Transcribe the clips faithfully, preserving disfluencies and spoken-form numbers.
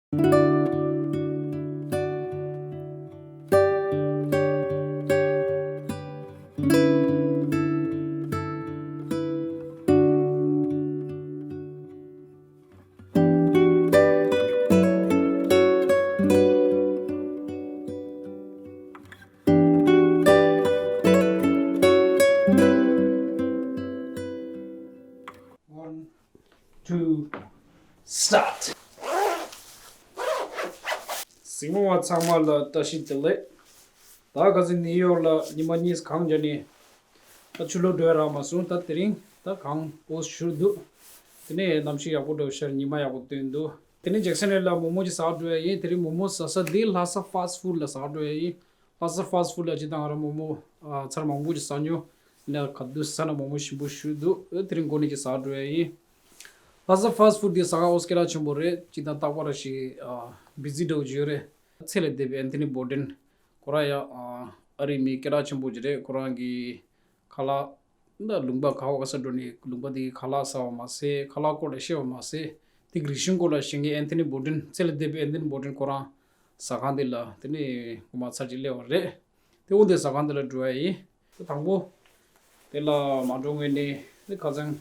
One, two, start. གཟིགས་མོ་བ་ཚང་མ་ལ་བཀྲ་ཤིས་བདེ་ལེགས། ད་ག་ཚོད་ནིའུ་ཡོག་ལ་ཉི་མ་གཉིས་གངས་རྒྱག་ནས། ད་ཆུ་ལོག་འགྲོ་ཡ་རག་མ་སོང་། ད་དེ་རིང་ད་གངས་འོ་བཞུར་འདུག་དེ་ནས་གནམ་གཤིས་ཡག་པོ་འདྲ་བོ་ཤར། ཉི་མ་ཡག་པོ་སྟོན་འདུག་དེ་ནས་ཇེག་སན་ལ་མོག་མོག་ཅིག་ཟ་འགྲོ་ཡ་ཡིན། དེ་རིང་མོག་མོག་ཟ་ས་འདི་ལྷ་ས་ཕཱ་སི་ཕུཌ་ལ་ཟ་འགྲོ་ཡ་ཡིན། ལྷ་ས་ཕཱ་སི་ཕུཌ་ལ་ཅི་ད་ང་རང་མོག་མོག་ཨ་ཚར་མང་པོ་ཅིག་ཟ་མྱོང་། ཡིན་ན་ག་དུས་ཟ་ན་མོག་མོག་ཞིམ་པོ་ཞིག་འདུག་ཨེ་དེ་རིང་འགོ་ནས་ཅིག་ཟ་འགྲོ་ཡ་ཡིན། ལྷ་ས་ཕཱ་སི་ཕུཌ་འདི་ཟ་ཁང་འོ་སྐད་གྲགས་ཆེན་པོ་རེད། ཅི་ད་རྟག་པར་ར་ཞིག་ཨ་བི་ཛི་འདྲ་བོ་ཅིག་ཡོད་རེད། ཚེ་ལས་འདས་པའི་ཨན་ཐོ་ནི་བྷོ་ཌིན། ཁོ་རང་ཡང་ཨ་ཨ་རིའི་མི་སྐད་གྲགས་ཆེན་པོ་ཅིག་རེད། ཁོ་རང་གི་ཁ་ལག་འདི་ལུང་པ་ག་བ་ག་ས་འགྲོ་ནས་ལུང་པ་འདི་གི་ཁ་ལག་ཟ་བ་མ་ཟད། ཁ་ལག་སྐོར་ལ་བཤད་པ་མ་ཟད། དེ་གི་རིག་གཞུང་སྐོར་ལ་བཤད་མཁན་ཨན་ཐོ་ནི་བྷོ་ཌིན། ཚེ་ལས་འདས་པའི་ཨན་ཐོ་ནི་བྷོ་ཌིན་ཁོ་རང་ཟ་ཁང་འདི་ལ་དེ་ནས་སྔོན་མ་ཚར་གཅིག་སླེབས་པ་རེད། དེ་འོ་འདི་ཟ་ཁང་འདི་ལ་འགྲོ་ཡ་ཡིན། དེ་དང་པོ་དེ་ལ་མ་འགྲོ་སྔོན་ནས་དེ་ཁ་སང་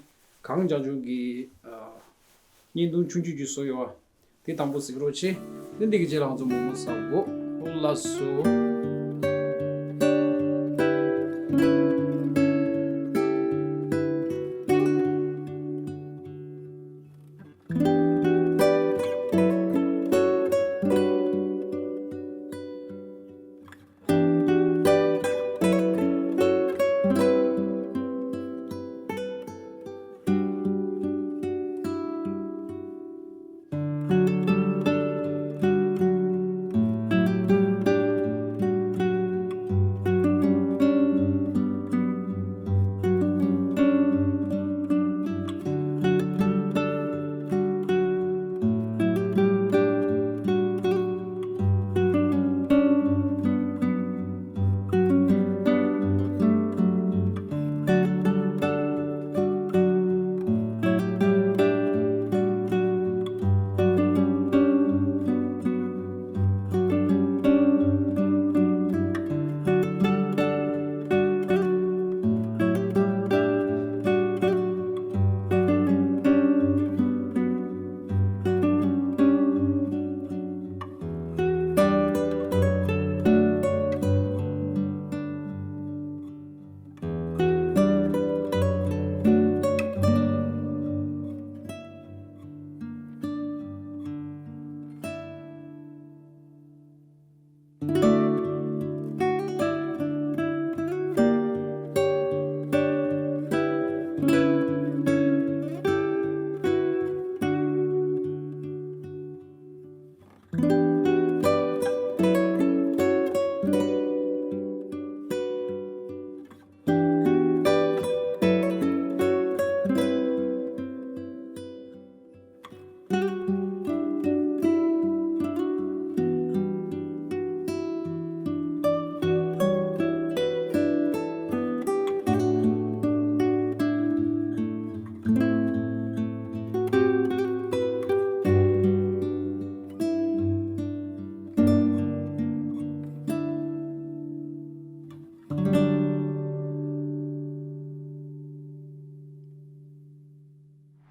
གངས་རྒྱག་རྒྱུ་གི་ཨ་བརྙན་ཐུང་ཆུང་ཆུང་ཅིག་བཟོས་ཡོད། དེ་དང་པོ་གཟིགས་རོགས་བྱེད། དེ་འདི་གི་རྗེས་ལ་ང་ཚོ་མོག་མོག་ཟ་དགོས། ཨོ་ལགས་སོ།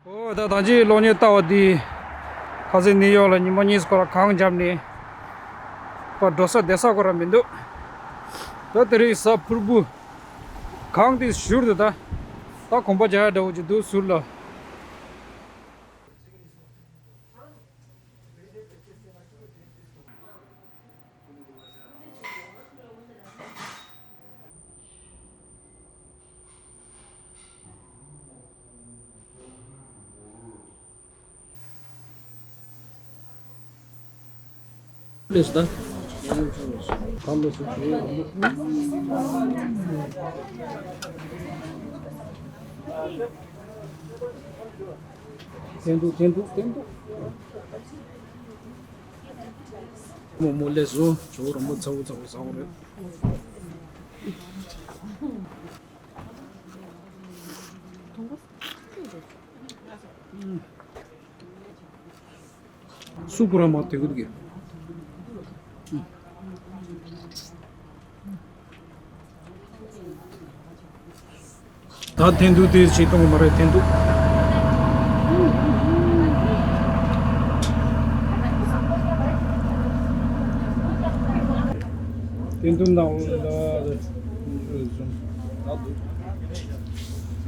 ཨོ་ད་ད་ཅི་གློག་བརྙན་ལྟ་བ་འདི་ཁ་སང་ནིའུ་ཡོག་ལ་ཉི་མ་གཉིས་སྐོར་གངས་བརྒྱབ་ནས་པ་འགྲོ་ས་བསྡད་ས་སྐོར་མི་འདུག་ད་དེ་རིང་གཟའ་ཕུར་བུ་གངས་འདི་བཞུར་འདུག་ད་ད་གོམ་པ་རྒྱག་ཡ་འདྲ་བོ་ཅིག་འདུག་ཟུར་ལ། བསྟན་འདུག་བསྟན་འདུག་བསྟན་འདུག་མོག་མོག་སླེབས་སོང་། ཇོ་བོ་རོང་པོ་ཚ་བོ་ཚ་བོ་ཟ་བོ་རེད། སུ་ཀུ་ར་མ་དེ་གུར་གི། ད་འཐེན་ཐུག་དེ་ཞིག་གཏོང་མ་རེད། འཐེན་ཐུག་འཐེན་ཐུག་ནང་ལ་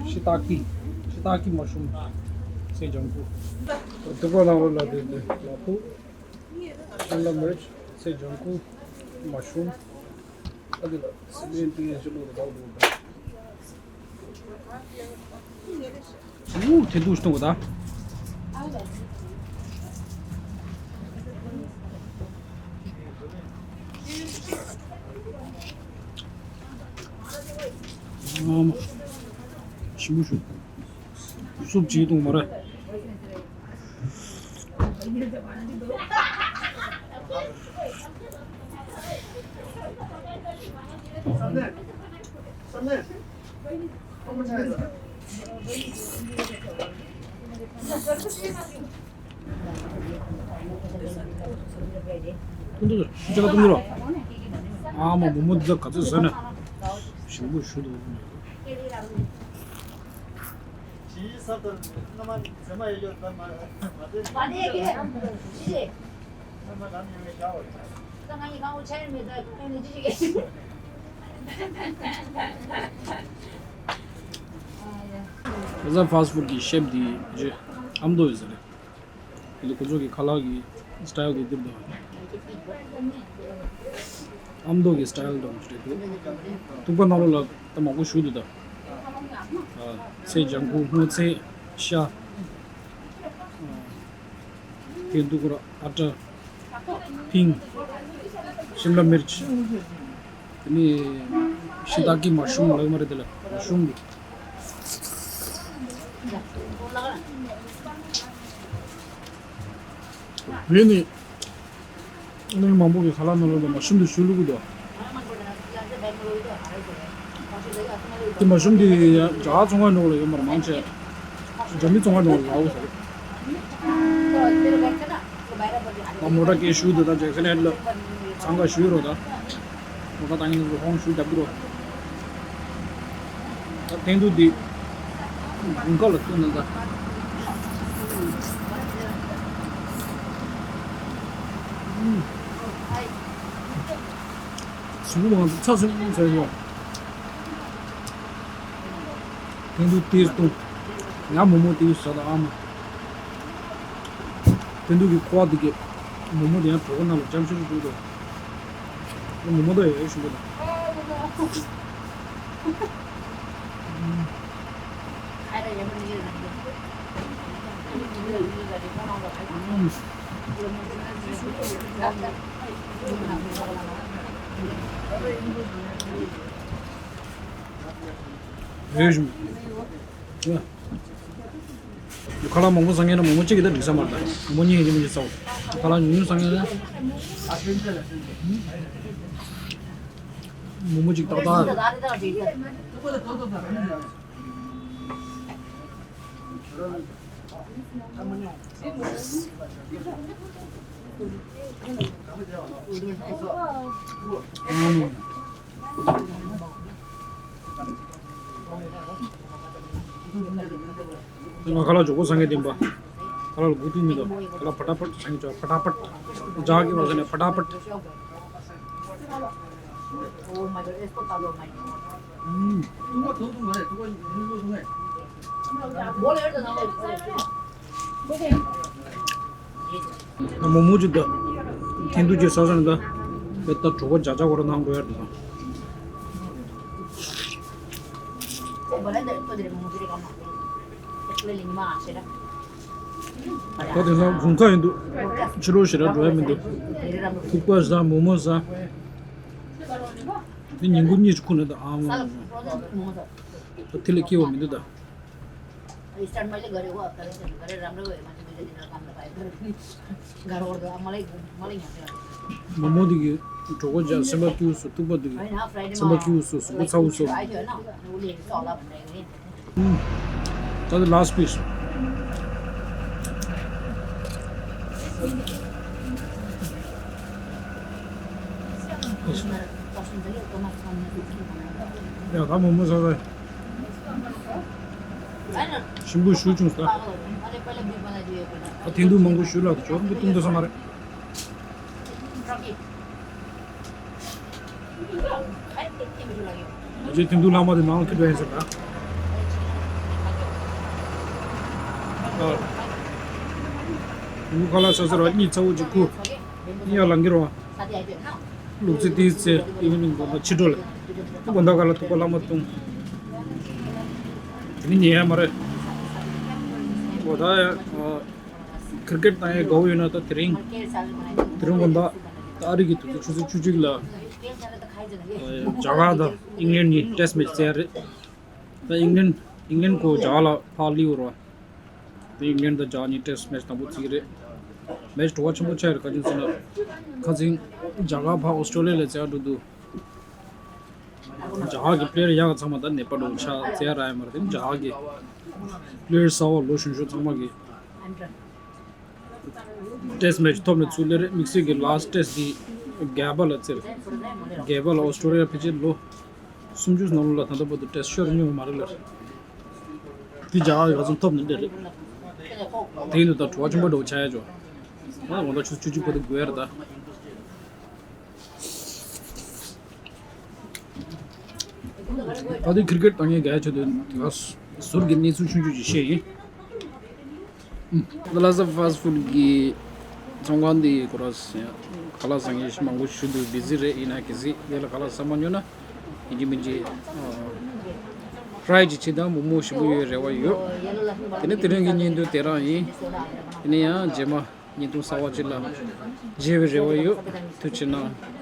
ཞི་ཏཱ་ཀི། ཞི་ཏཱ་ཀི་མ་ཤུམ་སེ་ལྗང་ཁུ། དུ་པ་ནང་ལ་དེ་དེ་ལ་ཕུག་ཤིམ་ལ་མིར་ཆི་སེ་ལྗང་ཁུ་མ་ཤུམ། ཨ་དེ་ལ་སི་པན་ཏི་ཞིམ་ལ་དག་དུ། ཨུ་དེ་འདུག་སྟོང་གོ་ད། ཞིམ་པོ་ཞུ། སུབ་ཅིག་གཏོང་མ་རེད། ཀུན་ཏུ་ཅི་ག་ཏུང་རོ། ཨ་མ་མོ་མོ་འདི་ཚོ་ག་ཚོད་ཟ་ན། ཞིམ་པོ་ཞུ་འདུག་ཁ་སང་ཕཱ་སི་ཕུཌ་གི་ཤེཕ་དེ་རྗེ་ཨ་མདོ་ཡོད་ས་རེད། དེ་ལ་ཁོ་ཚོ་གི་ཁ་ལག་གི་སི་ཊལ་དེ་འདིར་དང་། ཨ་མདོ་གི་སི་ཊལ་དང་རེད་འདུག་ཐུག་པ་ནང་ལོགས་ལ་ད་མང་པོ་ཞུ་འདུག་ད། ཚལ་ལྗང་ཁུ་སྔོ་ཚལ་ཤ། དེ་འདུག་ར་ཨ་ཏྲ། ཕིང་། ཤིམ་ལ་མིར་ཆི། དེ་ནས་ཤི་ཏཱ་ཀི་མ་ཤུམ་ལབ་མ་རེད་དེ་ལ་མ་ཤུམ་གི། བོད་ནས་གླིང་མང་པོ་གི་ཁ་ལག་ནང་ལོགས་ལ་མ་ཤུམ་དུ་ཞུ་ལུགས་དོ། དེ་མ་ཤུམ་དེ་ཡང་རྒྱ་གར་ཚོང་ཁང་ནང་ལ་ཡོད་མ་རེད་མང་ཆེ། རྒྱ་མི་ཚོང་ཁང་ནང་ལ་ཡོད་ས་རེད། ང་མོ་ཊ་སྐད་ཞུ་འདུག་ད་ཇེག་སན་ཧེད་ལ་འཚང་ཁ་ཞུས་རོགས་ད། མོ་ཊ་བཏང་མཁན་ཚོ་ཧོན་ཞུ་རྒྱབ་ཀྱི་རོགས། ད་འཐེན་ཐུག་འདི་དགུན་ཁ་ལ་བཏུང་ན་ད། གཟུགས་མང་ཚ་སུན་ཚ་ཡོད། འཐེན་ཐུག་དེ་བཏུང་། ཡང་མོག་མོག་དེ་ཟ་ད་ཨ་མ། འཐེན་ཐུག་གི་ཁོག་དེ་གི་མོག་མོག་དེ་ཡང་གྲོད་ཁོག་ནང་ལ་འཇམ་ཤོར་འགྲོ་འདུག་མོག་མོག་ད་ཡོད་ཞིམ་པོ་དང་། ཡོད་ཞིམ། ཁ་ལག་མང་པོ་བཟང་ངེས་ན་མོག་མོག་གཅིག་གིས་ད་འགྲིག་ས་མ་རེད། མོག་མོག་གཉིས་ཡིན་གཅིག་མིན་གཅིག་ཟ་འོ། ཁ་ལག་ཉུང་ཉུང་བཟང་ངེས་ན་མོག་མོག་གཅིག་ཏག་ཏག་རེད། ང་ཁ་ལག་མགྱོགས་པོ་བཟང་ངེས་བསྟན་པ། ཁ་ལག་ལ་སྒུག་ཐུབ་མི་འདུག་ཁ་ལག་ཕ་ཏ་ཕད་བཟང་ངེས་ཅོག་ཕ་ཏ་ཕད། ཇག་གི་བ་ཟེར་ནས་ཕ་ཏ་ཕད། མོག་མོག་ཅིག་ད། འཐེན་ཐུག་ཅིག་ཟ་ས་ནས་ད། བེ་ད་གྲོད་ཁོག་འཇག་འཇག་གོ་ར་ནང་འགྲོ་ཡ་རེད་ད། ད་དེང་སང་དགུན་ཁ་ཡིན་འདུག་ཕྱི་ལོགས་ཞེ་དྲག་འགྲོ་ཡ་མི་འདུག་ཐུག་པ་ཟ་མོག་མོག་ཟ། དེ་ཉིན་གུང་གཉིས་ཁུག་ནས་ད་ཨ་མ། ད་དེ་ལས་སྐྱིད་པ་མི་འདུག་ད། མོག་མོག་དེ་གིས་གྲོད་ཁོག་འཇག་སེམས་པ་སྐྱིད་སོང་། ཐུག་པ་དེ་གིས་སེམས་པ་སྐྱིད་སོང་། གཟུགས་པོ་ཚ་པོ་སོང་། ད་དེ་last piece། ཡ་ད་མོག་མོག་ཟ་ཟ། ཞིམ་པོ་ཞེ་པོ་བྱུང་སོང་། ད་དེང་དུས་མང་པོ་ཞུ་ལ་ད་ཅོག་རིན་པོ་བཏུང་འདོད་ས་མ་རེད། རྗེས་དེང་དུས་ལྷག་མ་དེ་ནང་ལ་ཁྱེར་འགྲོ་ཡིན་ཟེར་ད། ཨ། དེང་དུས་ཁ་ལག་ཟ་ཟེར་བ་གཉིད་ཚ་བོ་ཅིག་ཁུག་གཉིད་ཡར་ལངས་ཀྱི་རེད་བ། ལུག་རྫི་དེའི་ཚེ་ཨི་ཝི་ནིང་དགོང་དག་ཕྱི་དྲོ་ལ། དགོང་དག་ག་ལ་ཐུག་པ་ལྷག་མ་བཏུང་། དེ་ནི་ཉལ་ཡ་མ་རེད། འོ་ད་ཡ། ཁིར་ཀེཊ་བཏང་ཡས་དགའ་བོ་ཡོད་ན་ད་དེ་རིང་། དེ་རིང་དགོང་དག་ད་ཨ་རི་གི་དུས་ཚོད་ཆུ་ཚོད་བཅུ་གཅིག་ལ། རྒྱ་གར་དང་ཨིང་ལན་གཉིས་ཊེ་སི་མེ་ཆི་རྩེ་ཡ་རེད། ད་ཨིང་ལན་ཨིང་ལན་ཁོ་རྒྱ་གར་ལ་ཕར་སླེབས་ཡོད་རེད་བ། ད་ཨིང་ལན་དང་རྒྱ་གར་གཉིས་ཊེ་སི་མེ་ཆི་དང་པོ་རྩེ་གི་རེད། མེ་ཆི་བྲོ་བ་ཆེན་པོ་ཆགས་རེད། ག་ཅིག་ཟེར་ན། ཁ་སང་རྒྱ་གར་ཕར་ཨོ་སི་ཀྲོ་ལི་ཡ་ལ་རྩེ་ཡ་འགྲོ་དུས། རྒྱ་གར་གྱི་པི་ལེ་ཡར་ཡག་ཚང་མ་ད་ནད་པ་འགྲོ་ཆགས་རྩེ་ཡ་རག་ཡ་མ་རེད། དེ་ནི་རྒྱ་གར་གྱི་པི་ལེ་ཡར་གསར་པ་ལོ་གཞོན་གཞོན་ཚང་མ་གི་ཊེ་སི་མེ་ཆི་ཐོབ་ནས་ཚུར་སླེབས་རེད། དམིགས་བསལ་གྱི་ལཱ་སི་ཊི་ཊེ་སི་དེ་རྒྱ་གར་ལ་རྩེ་རེད། རྒྱ་གར་ལ་ཨོ་སི་ཀྲོ་ལི་ཡ་ཕལ་ཆེར་ལོ་སུམ་ཅུ་ནང་ལོགས་ལ་ད་ལྟ་བར་དུ་ཊེ་སི་ཤོར་མྱོང་མ་རེད་ལ། དེ་རྒྱ་གར་ག་ཚོད་ཐོབ་ནས་སླེབས་རེད། དེ་ཡིན་དུས་ད་བྲོ་བ་ཆེན་པོ་འདྲ་བོ་ཆགས་ཡ་ཅོ། ང་དགོང་དག་ཆུ་ཚོད་བཅུ་གཅིག་བར་དུ་སྒུག་ཡ་རེད་ད། ད་དེ་ཁིར་ཀེཊ་བཏང་མཁན་ག་ཡ་ཆེད་དུ་དེ་ག་ཟུར་གྱི་གནས་ཚུལ་ཆུང་ཆུང་ཅིག་བཤད་ཡིན། ད་ལ་ས་ཕཱ་སི་ཊི་ཕུཌ་གི་ཚོང་ཁང་འདི་ཁོ་ར་ཁ་ལག་ཟ་མཁན་མང་པོ་ཞིག་འདུག་བི་ཟི་རེད། ཡིན་ན་གལ་སྲིད་དེ་ལ་ཁ་ལག་ཟ་མ་མྱོང་ན་ཡིན་གཅིག་མིན་གཅིག་ཊི་རའི་ཅིག་བྱེད་དང་། མོག་མོག་ཞིམ་པོ་ཡོད་རེ་བ་ཡོད། དེ་ནས་དེ་རིང་གི་བརྙན་ཐུང་དེ་རང་ཡིན། དེ་ནས་ཡང་རྗེས་མ་བརྙན་ཐུང་གསར་པ་ཅིག་ལ་མཇལ་བའི་རེ་བ་ཡོད། ཐུགས་རྗེ་གནང་།